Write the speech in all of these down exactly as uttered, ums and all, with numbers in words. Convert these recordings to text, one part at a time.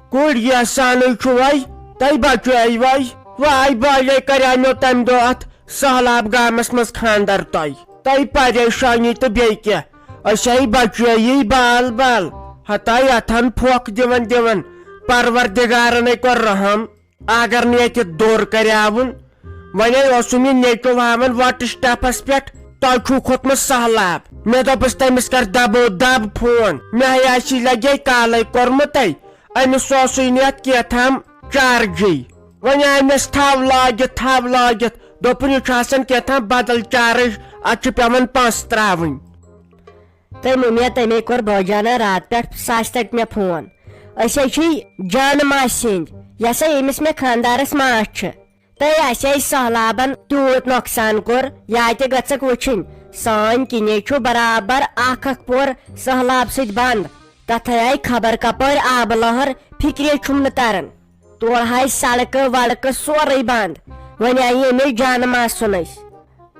کوٚر یہِ احسانٕے چھُ وَے، تۄہہِ بچٲے وَے۔ وَے بالے کریٛاو مےٚ تَمہِ دۄہ اَتھ سہلاب گامَس منٛز خانٛدر تۄہہِ۔ تۄہہِ پریشٲنی تہٕ بیٚیہِ کیٛاہ؟ أسۍ ہے بچٲیی بال بال۔ ہتاے اَتھن پھۄکھ دِوان دِوان پروردگارَنے کوٚر رحم۔ اگر نہٕ ییٚتہِ دوٚر کریٛاوُن، وۄنۍ ہے اوسُم یہِ نیٚچو ہاوان وۄٹہٕ سٹپس پٮ۪ٹھ، تۄہہِ چھُو کھوٚتمُت سہلاب۔ مےٚ دوٚپُس تٔمِس کر دبو دب فون، مےٚ ہے آسی لگے کالے کوٚرمُت تۄہہِ۔ أمِس اوسُے نہٕ یتھ کیٛاہ تام چارجٕے۔ وۄنۍ آے مےٚ تھَو لٲگِتھ، تھَو لٲگِتھ۔ دوٚپُن، یہِ چھُ آسان کیٛاہ تام بدل چارج، اتھ چھُ پٮ۪وان پونٛسہٕ ترٛاوٕنۍ۔ تٔمۍ مےٚ، تٔمۍ کوٚر بٲجانہ راتہٕ پٮ۪ٹھ، سُہ آسہِ تَتہِ مےٚ فون۔ أسۍ ہے چھِی جانہٕ ماسہِ ہِنٛدۍ، یۄس ہے أمِس مےٚ خانٛدارَس ماس چھِ۔ تہٕ اَسہِ ہے سہلابَن تیوٗت نۄقصان کوٚر، یا تہِ گٔژھکھ وٕچھِنۍ۔ سٲنۍ کِنے چھُ برابر اَکھ اَکھ پور سہلاب سۭتۍ بنٛد۔ تَتھ ہے آیہِ خبر کَپٲرۍ آبہٕ لہر، فِکرے چھُم نہٕ تَران۔ تورٕ ہاے سڑکہٕ وڑکہٕ سورُے بنٛد۔ وۄنۍ آیہِ أمِس جانہٕ ماسُن أسۍ۔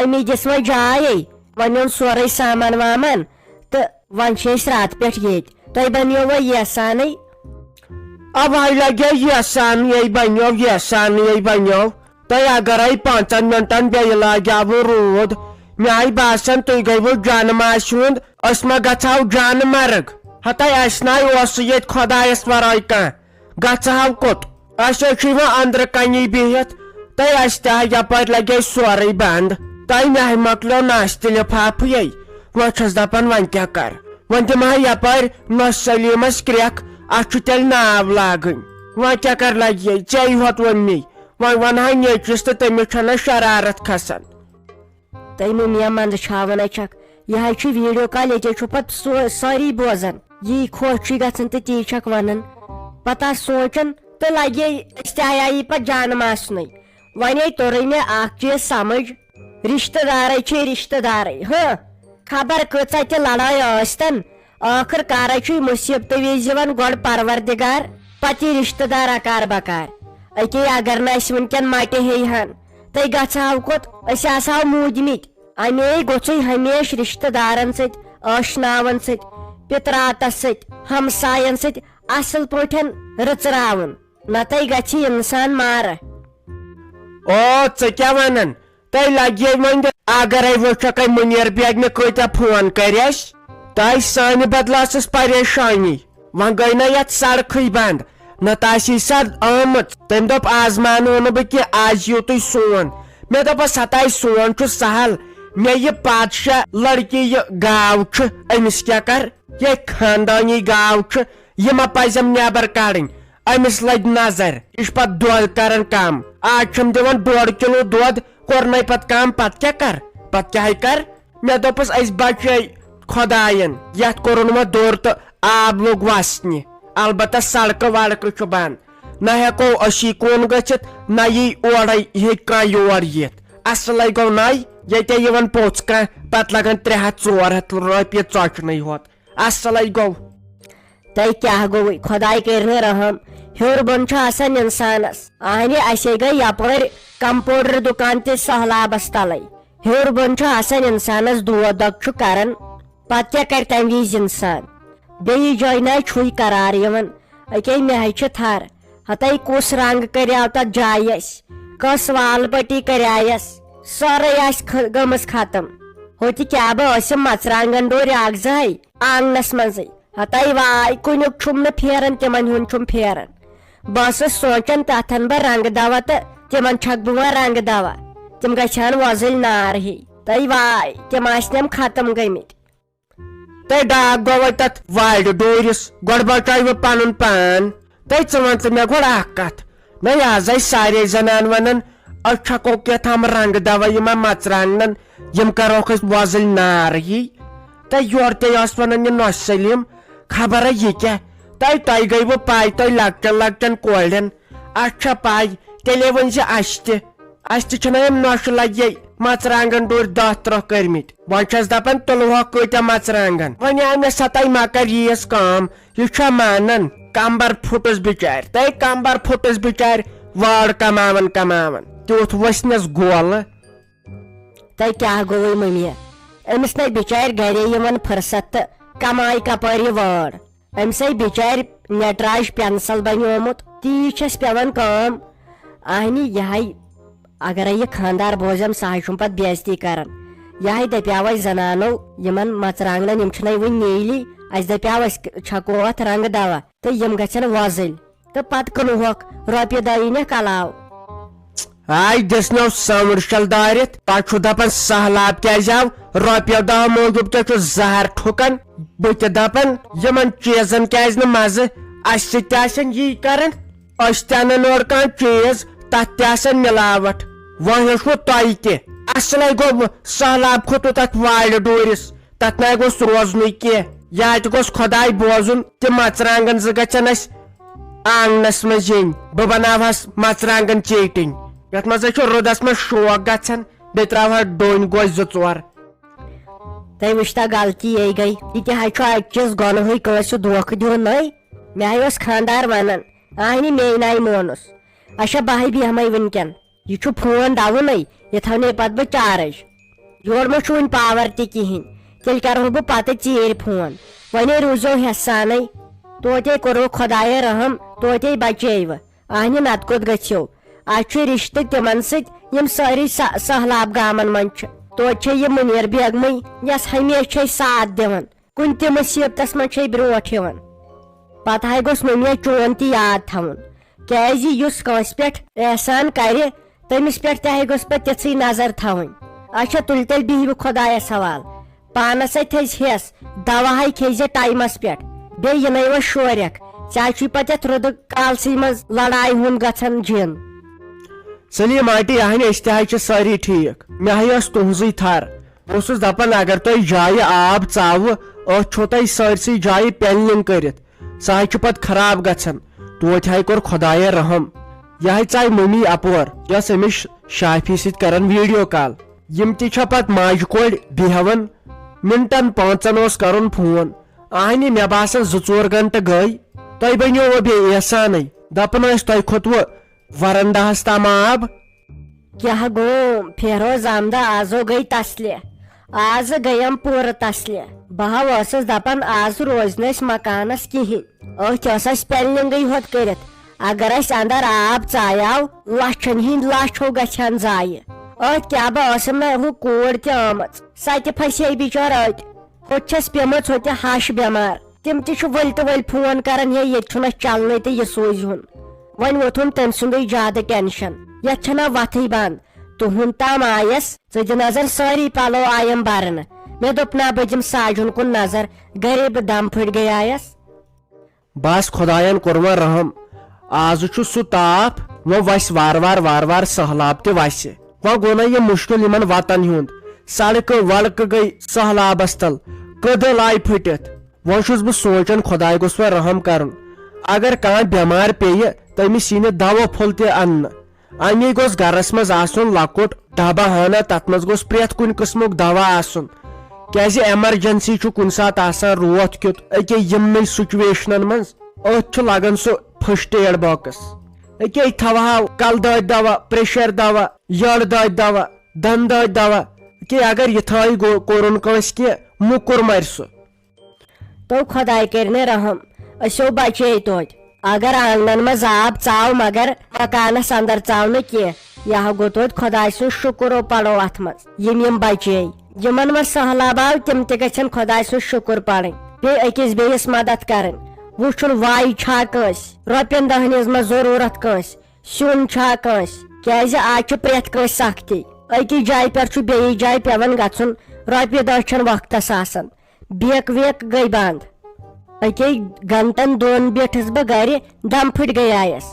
أمی دِژ وۄنۍ جاے۔ وۄنۍ اوٚن سورُے سامان وامان تہٕ وۄنۍ چھِ أسۍ راتہٕ پٮ۪ٹھ ییٚتۍ۔ تۄہہِ بنیووٕ یہِ احسانٕے؟ اَوَے لگیو یہِ احسانٕے بنیو، یہِ احسانٕے بنیو۔ تۄہہِ اگرے پانٛژن منٹن بیٚیہِ لاگیاوٕ روٗد، مےٚ آیہِ باسان تُہۍ گٔیوٕ جانہٕ ماسہِ ہُنٛد، أسۍ ما گژھہو جانہٕ مرگ؟ ہتاے اَسہِ ناے اوسُے ییٚتہِ خۄدایس ورٲے کانٛہہ۔ گژھہو کوٚت؟ أسۍ حظ چھِ یِوان أنٛدرٕ کنی بِہِتھ، تہٕ اَسہِ تہِ ہا یپٲرۍ لگے سورُے بنٛد۔ تۄہہِ مےٚ ہا مۄکلیو ناشتہٕ لفافہٕ یے۔ وۄنۍ چھَس دپان وۄنۍ کیٛاہ کر؟ وۄنۍ دِمہٕ ہا یپٲرۍ نۄشہِ سلیٖمس کرٛٮ۪کھ، اَتھ چھُ تیٚلہِ ناو لاگٕنۍ۔ وۄنۍ کیٛاہ کر لگہِ یے؟ ژےٚ یوت ووٚن مے۔ وۄنۍ ونہٕ ہا نیٚچوِس تہٕ تٔمِس چھَنہ شرارت کھسان۔ تٔمۍ مےٚ منٛزٕ چھاوان اچھکھ۔ یہِ حظ چھُ video call، ییٚتہِ حظ چھُ پتہٕ سو-، سٲری بوزان۔ یی خۄش چھُے گژھان تہٕ تی چھکھ ونان۔ پتہٕ آس سونٛچان تہٕ لگے أسۍ تہِ آیی پتہٕ جانہٕ ماسنٕے۔ وۄنۍ ہے توٚرُے مےٚ اکھ چیٖز سمجھ، رشتہٕ دارے چھے رشتہٕ دارے۔ ہہ، خبر کۭژاہ تہِ لڑٲے ٲسۍتن، ٲخٕر کارے چھُے مُصیبتہٕ وِزِ یِوان گۄڈٕ پروردگار، پتہٕ یہِ رشتہٕ دار اکار بکار۔ أکے اگر نہٕ اسہِ وُنکٮ۪ن مٹہِ ہیٚیہِ ہن، تہٕ گژھہو کوٚت؟ أسۍ آسہو موٗدمٕتۍ۔ امے گوٚژھُے ہمیشہِ رشتہٕ دارن سۭتۍ، ٲشناون سۭتۍ، پِتراتس سۭتۍ، ہمساین سۭتۍ اصل پٲٹھۍ رٕژراوُن، نتہٕ گژھِ انسان مارٕ۔ او، ژٕ کیٛاہ ونان؟ تۄہہِ لگہِ وۄنۍ، اگرے وٕچھکھ مُنیر بیگمہِ کۭتیاہ فون کٔرۍ اَسہِ، تۄہہِ سانہِ بدلہٕ ٲسٕس پریشٲنی۔ وۄنۍ گٔے نہ یتھ سڑکھٕے بنٛد، نتہٕ آسی سۄ آمٕژ۔ تٔمۍ دوٚپ، "آز مانو نہٕ بہٕ کینٛہہ، آز یِیِو تُہۍ سون۔" مےٚ دوٚپس، "ہتاے سون چھُ سہل، مےٚ یہِ پادشاہ لڑکی یہِ گاو چھُ، أمِس کیٛاہ کر؟ یہِ خاندٲنی گاو چھُ، یہِ ما پزٮ۪م نٮ۪بر کڑٕنۍ؟" أمِس لٔج نظر، یہِ چھُ پتہٕ دۄد کران کم۔ آز چھِم دِوان ڈۄڈ کِلوٗ دۄد، کوٚرنَے پتہٕ کم، پتہٕ کیٛاہ کر؟ پتہٕ کیٛاہ ہے کر؟ مےٚ دوٚپُس، أسۍ بچے خۄداین، یتھ کوٚرُن وۄنۍ دوٚر تہٕ آب لوٚگ وسنہِ۔ البتہ سڑکہٕ وڑکہٕ چھُ بنٛد، نہ ہٮ۪کو أسی کُن گٔژھِتھ، نہ یی اورے ہیٚکہِ کانٛہہ یور یِتھ۔ اصلے گوٚو نَے، ییٚتے یِوان پوٚژھ کانٛہہ، پتہٕ لگان ترٛےٚ ہتھ ژور ہتھ رۄپیہِ ژۄچنٕے ہوت۔ اصلے گوٚو۔ تۄہہِ کیٛاہ گوٚوُے؟ خۄداے کٔرِنہٕ رحم۔ ہیوٚر بۄن چھُ آسان انسانس۔ اہنہِ، اسے گٔے یپٲرۍ کمپاوڈر دُکان تہِ سہلابس تلے۔ ہیوٚر بۄن چھُ آسان انسانس، دود دگ چھُ کران۔ پتہٕ کیٛاہ کرِ تمہِ وِزِ انسان؟ بیٚیِس جایہِ نہ چھُے قرار یِوان۔ أکے مےٚ ہے چھِ تھر۔ ہتاے کُس رنگ کریاو تتھ جایہِ اَسہِ؟ کۄس وال پٹی کریایس؟ سٲرٕے آسہِ خ-، گٔمٕژ ختم۔ ہوٚتہِ کیٛاہ بہٕ ٲسِم مژرانگن ڈورِ اکھ زٕ ہَے آنگنس منٛزٕے۔ ہتاے واے، کُنیُک چھُم نہٕ پھیران، تِمن ہُنٛد چھُم پھیران۔ بہٕ ٲسٕس سونٛچان، تتھ انہٕ بہٕ رنٛگہٕ دوا تہٕ تِمن چھکہٕ بہٕ وۄنۍ رنٛگہٕ دوا۔ تِم گژھِ ہن وۄزٕلۍ نار ہی۔ تَے واے، تِم آسنٮ۪م ختم گٔمٕتۍ۔ تَے ڈاکھ گوٚوَے تتھ وارِ ڈوٗرِس، گۄڈٕ بچاوِ پنُن پان۔ تَے ژٕ وَن تہٕ مےٚ گۄڈٕ اکھ کتھ۔ نَے، از آے سارے زنان ونان، أسۍ چھکو کیٛاہ تام رنٛگہٕ دوا یِمن مژرانٛگنن، یِم کرہوکھ أسۍ وۄزٕلۍ نار ہی۔ تہٕ یورٕ تے ٲس ونان یہِ نۄشہِ سلیٖم، خبر یہِ کیٛاہ؟ تۄہہِ، تۄہہِ گٔیوٕ پَے، تۄہہِ لۄکٹٮ۪ن لۄکٹٮ۪ن کورٮ۪ن، اَسہِ چھا پَے؟ تیٚلے ؤنۍ زِ اَسہِ تہِ۔ اَسہِ تہِ چھِنہ یِم نۄشہِ لگے مژرانٛگن ڈوٗرۍ دَہ ترٛہ کٔرمٕتۍ۔ وۄنۍ چھَس دَپان، تُلہوکھ کۭتیٛاہ مژرانٛگن۔ وۄنۍ آے مےٚ سَتَے مَکر ییٖژ کٲم، یہِ چھا مانان؟ کمبر پھُٹُس بِچارِ، تَے کمبر پھُٹُس بِچارِ، وٲر کماوان کماوان۔ تیُتھ ؤسنَس گولہٕ۔ تۄہہِ کیٛاہ گوٚوُے مٔمی؟ أمِس نے بِچارِ گرے یِوان فرصت تہٕ کمایہِ کپٲرۍ یہِ وٲر؟ أمۍ سٕے بِچارِ نٹراج پینسل بنیومُت۔ تی چھس پٮ۪وان کٲم۔ اہنہِ یہے، اگرے یہِ خاندار بوزٮ۪م، سُہ ہا چھُم پتہٕ بے عزتی کران۔ یہے دپیاو اسہِ زنانو، یِمن مرژٕوانٛگنن، یِم چھِنَے وُنہِ نیٖلی، اسہِ دپیاو أسۍ چھکو اتھ رنٛگہٕ دوا تہٕ یِم گژھن وۄزٕلۍ۔ تہٕ پتہٕ کٕنہوکھ، رۄپیہِ دہ یِنکھ علاوٕ۔ آے دِژنو سمرشل دارِتھ، پتہٕ چھُ دپان سہلاب کیازِ آو؟ رۄپیو دہ موٗجوٗب کیٛاہ چھُ زہر ٹھُکان؟ بہٕ تہِ دپان یِمن چیٖزن کیازِ نہٕ مزٕ؟ اسہِ سۭتۍ تہِ آسن یی کران، أسۍ تہِ انن اورٕ کانٛہہ چیٖز، تتھ تہِ آسن ملاوٹھ۔ وۄنۍ ہیوٚچھ وۄنۍ تۄہہِ تہِ۔ اصلے گوٚو سہلاب کھوٚت نہٕ تتھ وارِ ڈوٗرِس۔ تتھ ناے گوٚژھ روزنُے کینٛہہ۔ یا تہِ گوٚژھ خۄداے بوزُن، تِم مرژٕوانٛگن زٕ گژھن اسہِ آنٛگنس منٛز یِنۍ۔ بہٕ بناوہس مرژٕوانٛگن ژیٹِنۍ، یتھ منٛز اسہِ چھُ رُدس منٛز شوق گژھان۔ بیٚیہِ ترٛاوہس ڈوٗنۍ گوجہِ زٕ ژور۔ تۄہہِ وٕچھتا غلطی یے گٔے۔ یہِ تہِ حظ چھُ اکہِ چیٖز گۄنہٕے کٲنٛسہِ دھوکہٕ دیُن، نٔے؟ مےٚ ہاے اوس خانٛدار ونان، اہنہِ میٚے ناے مونُس۔ اچھا، بہٕ ہاے بیٚہمے وٕنکٮ۪ن۔ یہِ چھُ فون ڈاوُنٕے، یہِ تھاونے پتہٕ بہٕ چارج۔ یورٕ ما چھُ وُنہِ پاور تہِ کِہیٖنۍ، تیٚلہِ کرہو بہٕ پتہٕ ژیٖرۍ فون۔ وۄنۍ روٗزیو ہٮ۪س سانٕے۔ توتہِ کوٚروٕ خۄدایہِ رحم، توتہِ بچیوٕ۔ اہنہِ نتہٕ کوٚت گٔژھِو؟ اَسہِ چھُ رشتہٕ تِمن سۭتۍ، یِم سٲری سہ-، سہلاب گامن منٛز چھِ۔ توتہِ چھےٚ یہِ مُنیر بیگمٕے، یۄس ہمیشہِ چھےٚ ساتھ دِوان۔ کُنہِ تہِ مُصیبتس منٛز چھے برٛونٛٹھ یِوان۔ پتہٕ ہاے گوٚژھ مٔمی چون تہِ یاد تھاوُن، کیازِ یُس کٲنٛسہِ پٮ۪ٹھ احسان کرِ، تٔمِس پٮ۪ٹھ تہِ ہاے گوٚژھ پتہٕ تِژھٕے نظر تھاوٕنۍ۔ اچھا، تُلہِ تیٚلہِ بِہِو خۄدایس حوال، پانس سۭتۍ تھٲیزِ ہٮ۪س، دوا ہاے کھیزِ ٹایمس پٮ۪ٹھ، بیٚیہِ یِنَے وۄنۍ شورٮ۪کھ، ژےٚ چھُے پتہٕ یتھ رُدٕ کالسٕے منٛز لڑایہِ ہُنٛد گژھان جِن۔ سلیٖم آنٹی، اہنہِ أسۍ تہِ ہاے چھِ سٲری ٹھیٖک، مےٚ ہاے ٲس تُہنٛزٕے تھر۔ بہٕ اوسُس دپان، اگر تۄہہِ جایہِ آب ژاوٕ، أتھۍ چھو تۄہہِ سٲرسٕے جایہِ پینلنگ کٔرِتھ، سۄ ہاے چھِ پتہٕ خراب گژھان۔ توتہِ ہاے کوٚر خۄدایہ رحم، یہِ ہاے ژاے مٔمی اپور، یۄس أمِس شافی سۭتۍ کران ویڈیو کال۔ یِم تہِ چھےٚ پتہٕ ماجہِ کورِ بیہوان، منٹن پانٛژن اوس کرُن فون۔ اہنہِ، مےٚ باسان زٕ ژور گنٹہٕ گٔے، تۄہہِ بنیووٕ بیٚیہِ احسانٕے۔ دپان ٲسۍ تۄہہِ کھوٚتوٕ ورنداہس تام آب۔ کیٛاہ گوٚو؟ فیروز آمدہ آزو گٔے تسلہِ۔ آز گٔیم پوٗرٕ تسلہِ۔ بہٕ ہا ٲسٕس دپان، آز روزِ نہٕ أسۍ مکانس کِہیٖنۍ۔ أتھۍ ٲس اَسہِ پینلنگٕے ہوت کٔرِتھ۔ اگر اَسہِ اندر آب ژایاو، لچھن ہٕنٛدۍ لچھ ہو گژھِ ہن ضایہِ۔ أتھۍ کیٛاہ با ٲسٕم نہٕ ہُہ کوٗر تہِ آمٕژ۔ سۄ تہِ پھسے بِچٲر أتۍ۔ ہوٚتہِ چھَس پیمٕژ ہوٚتہِ ہش بٮ۪مار۔ تِم تہِ چھِ ؤلۍ تہٕ ؤلۍ فون کران، ہے، ییٚتہِ چھُنہٕ اَسہِ چلنٕے تہٕ یہِ سوٗزِہُن۔ وۄنۍ ووٚتھُم تٔمۍ سُنٛدُے زیادٕ ٹینشن۔ یَتھ چھَنہ وَتھٕے بنٛد۔ تُہُنٛد تام آیَس، ژٕ دِ نظر، سٲری پَلو آیَم برنہٕ۔ مےٚ دوٚپ، نہ، بہٕ دِمہٕ ساجُن کُن نظر، گرے بہٕ دم پھٔٹۍ گٔیایَس۔ بس خۄدایَن کوٚر وۄنۍ رحم۔ آزٕ چھُ سُہ تاپھ، وۄنۍ وَسہِ وارٕ وارٕ، وارٕ وارٕ سٔہلاب تہِ وَسہِ۔ وۄنۍ گوٚو نہ یہِ مُشکِل یِمن وَتَن ہُنٛد؟ سڑکہٕ وڑکہٕ گٔے سٔہلابَس تل، کٔدٕل آیہِ پھٔٹِتھ۔ وۄنۍ چھُس بہٕ سونٛچان، خۄداے گوٚژھ وۄنۍ رحم کرُن۔ اگر کانٛہہ بٮ۪مار پیٚیہِ، تٔمِس یی نہٕ دوا پھوٚل تہِ اننہٕ۔ اَمے گوٚژھ گرس منٛز آسُن لۄکُٹ ڈبہٕ ہنا، تتھ منٛز گوٚژھ پرٛٮ۪تھ کُنہِ قٕسمُک دوا آسُن۔ کیازِ ایمرجنسی چھُ کُنہِ ساتہٕ آسان، روتھ کیُتھ، أکے یِمنٕے سچویشنن منٛز۔ أتھۍ چھُ لگان سُہ فرسٹ ایڈ باکس۔ أکے تھاوہاو کلہٕ دٲدۍ دوا، پریشر دوا، یٔڈ دٲدۍ دوا، دندٕ دٲدۍ دوا۔ أکے اگر یِتھٲے گوٚو، کوٚرُن کٲنٛسہِ کینٛہہ، موٚکُر مرِ سُہ۔ تو خۄداے کٔرِنَے رحم، أسیو بچے توتہِ۔ اگر آنگنن منٛز آب ژاو، مگر مکانس اندر ژاو نہٕ کینٛہہ۔ یہِ ہا گوٚو توتہِ خۄداے سُنٛد شُکر، او پرو اتھ منٛز۔ یِم یِم بچے، یِمن منٛز سہلاب آو، تِم تہِ گژھن خۄداے سُنٛد شُکر پرٕنۍ، بیٚیہِ أکِس بیٚیِس مدد کرٕنۍ۔ وٕچھُن وایہِ چھا کٲنٛسہِ، رۄپین دہن ہٕنٛز ما ضروٗرت کٲنٛسہِ، سیُن چھا کٲنٛسہِ، کیازِ آز چھِ پرٛٮ۪تھ کٲنٛسہِ سختی۔ أکِس جایہِ پٮ۪ٹھ چھُ بیٚیِس جایہِ پٮ۪وان گژھُن، رۄپیہِ دہ چھَنہٕ وقتس آسان۔ بیک ویک گٔے بنٛد۔ أکے گنٹن دۄن بیٖٹھٕس بہٕ گرِ، دم پھٔٹۍ گٔیایس۔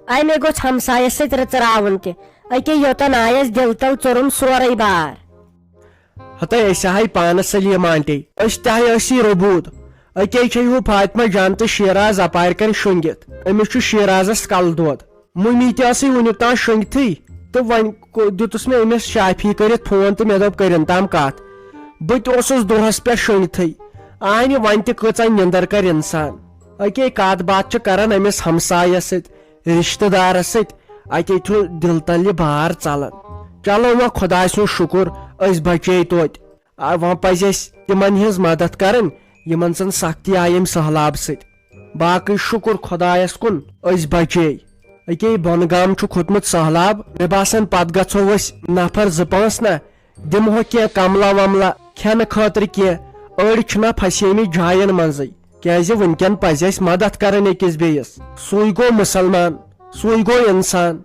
اَمے گوٚژھ ہمسایس سۭتۍ رٕژراوُن تہِ۔ أکے یوٚتن آیس دِل تل، ژوٚرُم سورُے بار۔ ہتے أسۍ ہاے پانس سلیٖم آنٹی، أسۍ تہِ ہاے ٲسی ربوٗد۔ أکے چھے ہُہ فاطمہ جان تہٕ شیراز اپارِ کنۍ شۄنٛگِتھ۔ أمِس چھُ شیرازس کلہٕ دود۔ مُمی تہِ ٲسٕے وُنیُک تام شۄنٛگتھٕے، تہٕ وۄنۍ کو-، دیُتُس مےٚ أمِس شافی کٔرِتھ فون تہٕ مےٚ دوٚپ، کٔرِن تام کتھ۔ بہٕ تہِ اوسُس دۄہس پٮ۪ٹھ شۄنٛگتھٕے۔ آنہِ وۄنۍ تہِ کۭژاہ نِندر کرِ انسان۔ أکے کتھ باتھ چھِ کران أمِس ہمسایس سۭتۍ، رشتہٕ دارس سۭتۍ، اتے چھُ دِل تلہِ بار ژلان۔ چلو وۄنۍ خۄداے سُنٛد شُکر، أسۍ بچے توتہِ۔ آ، وۄنۍ پزِ اسہِ تِمن ہٕنٛز مدد کرٕنۍ، یِمن زن سختی آیہِ امہِ سہلاب سۭتۍ۔ باقٕے شُکُر خۄدایَس کُن، أسۍ بچے۔ أکے بۄنہٕ گام چھُ کھوٚتمُت سٔہلاب، مےٚ باسان پتہٕ گژھو أسۍ نفر زٕ پانٛژھ نہ، دِمہو کینٛہہ کملہ وملہ کھٮ۪نہٕ خٲطرٕ کینٛہہ۔ أڑۍ چھِنہ پھسیمٕتۍ جاین منٛزٕے، کیازِ وٕنکٮ۪ن پزِ اَسہِ مدد کرٕنۍ أکِس بیٚیِس۔ سُے گوٚو مُسلمان، سُے گوٚو انسان۔